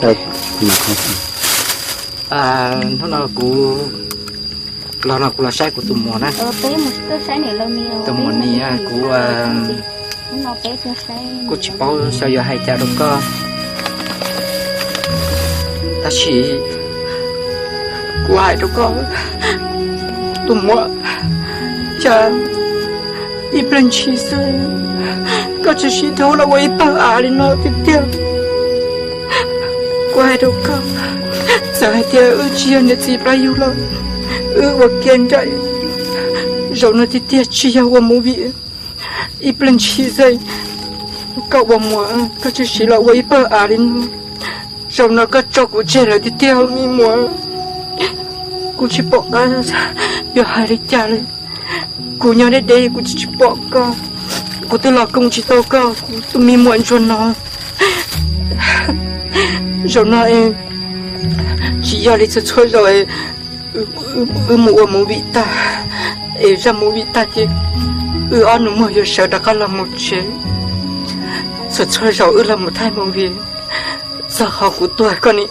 Hnub no kuv los no kuv los saib kuv tus muam na. Tus muam ni, kuv kuj tsis paub xyov yuav hais cas rau koj, tab sis kuv hais rau koj, tus muam, cas ib pliag ntshis xwb koj tseem siv dhau los ua ib pawg av li no tiag tiag. Kuv hais rau koj, txawm hais tias wb tsis yog niam txiv plab yug los wb ua kiag nraim, zaum no tiag tiag tsis yog ua movie. Ib pliag ntshis xwb koj ua muam koj tseem siv los ua ib pawg av li no, zaum no koj tso kuv tseg lawm tiag tiag me muam. Kuv tsis pom qab yuav hais li cas li. Kuv nyob deb deb kuv tsis pom koj, kuv twb los koom tsis tau koj kuv tus me muam ntsuag no. Zaum no es tsis yog li txhua txhua zaus es wb mus ua movie tag, es zaj movie tag ces wb ob nus muag yuav sawv rov qab los mus tsev. Txhua txhua zaus wb los mus thaij movie, txog qhov kuv tuag koj nim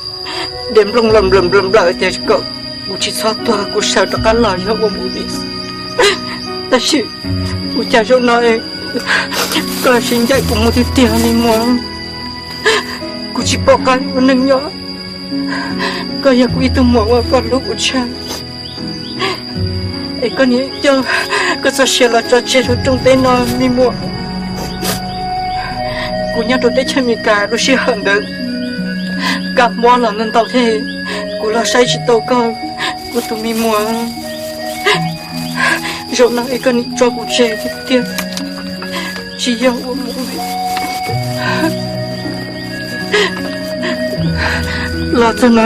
de nplooj los nplawm nplawm nplawm tias kom kuv tsis txhob tuag kuv sawv rov qab los yog ua movie. Tab sis ua cas zaum no koj los sib ncaim kuv mus tiag tiag li muam. Kuv tsis pom qab ua neej nyob. Koj yog kuv ib tug muam uas koj hlub kuv tshaj, es koj nim coj koj txoj sia los tso tseg rau rooj teb no me muam. Kuv nyob rau teb chaws Amelikas lub sij hawm ntawd kab mob los ntau ntau thiab, kuv los saib tsis tau koj kuv tus me muam. Zaum no es koj nim tso kuv tseg tiag tiag, tsis yog ua movie. Los txog no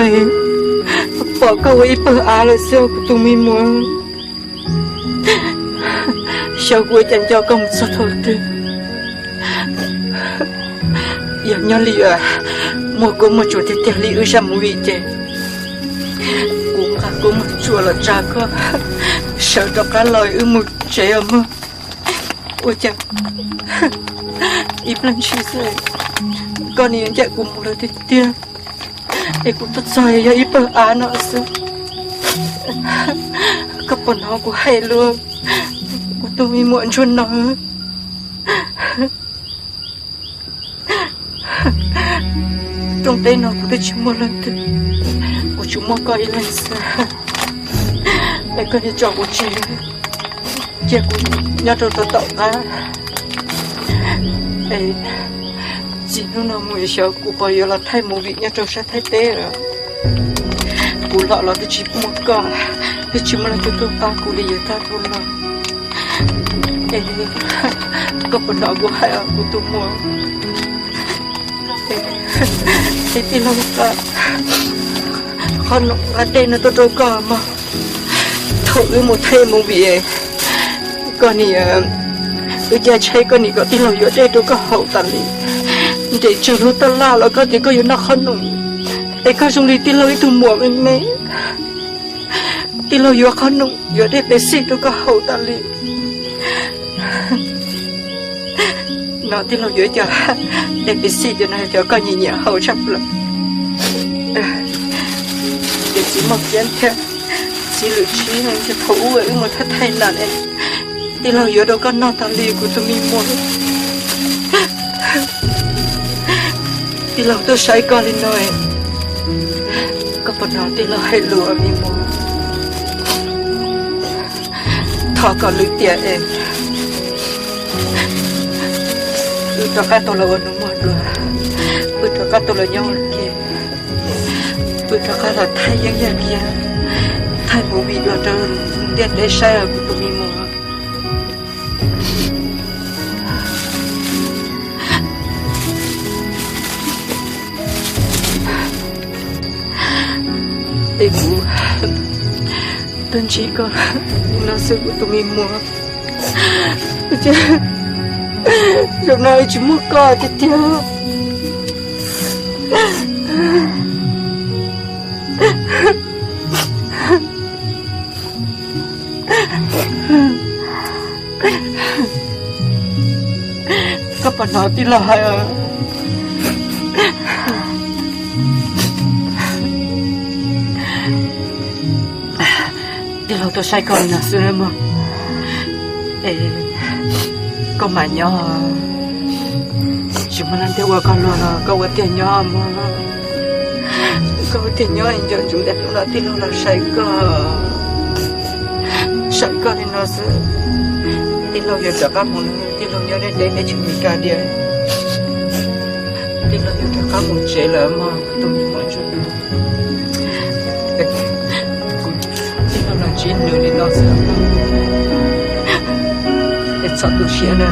pom koj ua ib pawg av lawm xwb kuv tus me muam. Xyov kuv ua cas nco koj mus txog thaum twg. Yog nyob li muaj koob muaj tsuas tiag tiag li wb zaj movie ces kuv nqa koob muag tsuas los tsa koj sawv rov qab los wb mus tsev os mog. Ua cas ib pliag ntshis xwb koj nim ncaim kuv mus lawm tiag tiag, es kuv tuaj txog yog ib pawg av no xwb. Koj puas hnov kuv hais lus, kuv tus me muam ntsuag no? Rooj teb no kuv twb tsis muaj leej twg, kuv tsuas muaj koj ib leeg xwb. Es koj nim tso kuv tseg, cia kuv nyob rau tom tom qab. Es txij hnub no mus xyov kuv puas yuav los thaij movie nyob rau sab Thaib teb lawm. Kuv los los twb tsis muaj koj, twb tsis muaj leej twg tuaj pab kuv li yav tag dhau los. Es koj puas hnov kuv hais os kuv tus muam? Es tij laug nqa qhob noom nqa dej no tuaj rau koj mog. Thaum wb mus thaij movie, koj nim, wb caij tsheb koj nim kom tij laug yuav dej rau koj haus tas li. Nres tsawg lub taj laj los koj tias koj yuav noj qhob noom, es koj zoo li tij laug ib tug muam me me. Tij laug yuav qhob noom yuav dej Pepsi rau koj haus tas li. No tij laug yuav cov dej Pepsi cov no cov koj nyiam nyiam haus tshaj plaws. Ces txiv Maj Kiab thiab txiv Lwm Tsib no ces thaum ub wb mus thaij thaij nas, tij laug yuav rau koj noj tas li kuv tus me muam. Tij laug tuaj saib koj li no, koj puas hnov tij laug hais lus me muam? Thov kom lwm tiam es wb rov qab tau los ua nus muag dua, wb rov qab tau los nyob ua ke, wb rov qab los thaij yeeb yaj kiab, thaij movie los rau ntiaj teb saib os kuv tus me muam. Es kuv tuaj ntsib koj no xwb kuv tus me muam. Zaum no tsis muaj koj tiag tiag. Koj puas hnov tij laug hais? Tuaj saib koj li no xwb mog. Es koj mam nyob, tsis muaj leej twg ua koj luag los koj ua tiag nyob mog. Koj ua tiag nyob, nco ntsoov tias hnub no tij laug los saib koj, saib koj li no xwb, tij laug yuav rov qab mus, tij laug nyob deb deb teb chaws Amelikas tiag, tij laug yuav rov qab mus tsev lawm mog tus me muam ntsuag. Kuv tij laug los ntsib nws li no xwb, es txhob tu siab na.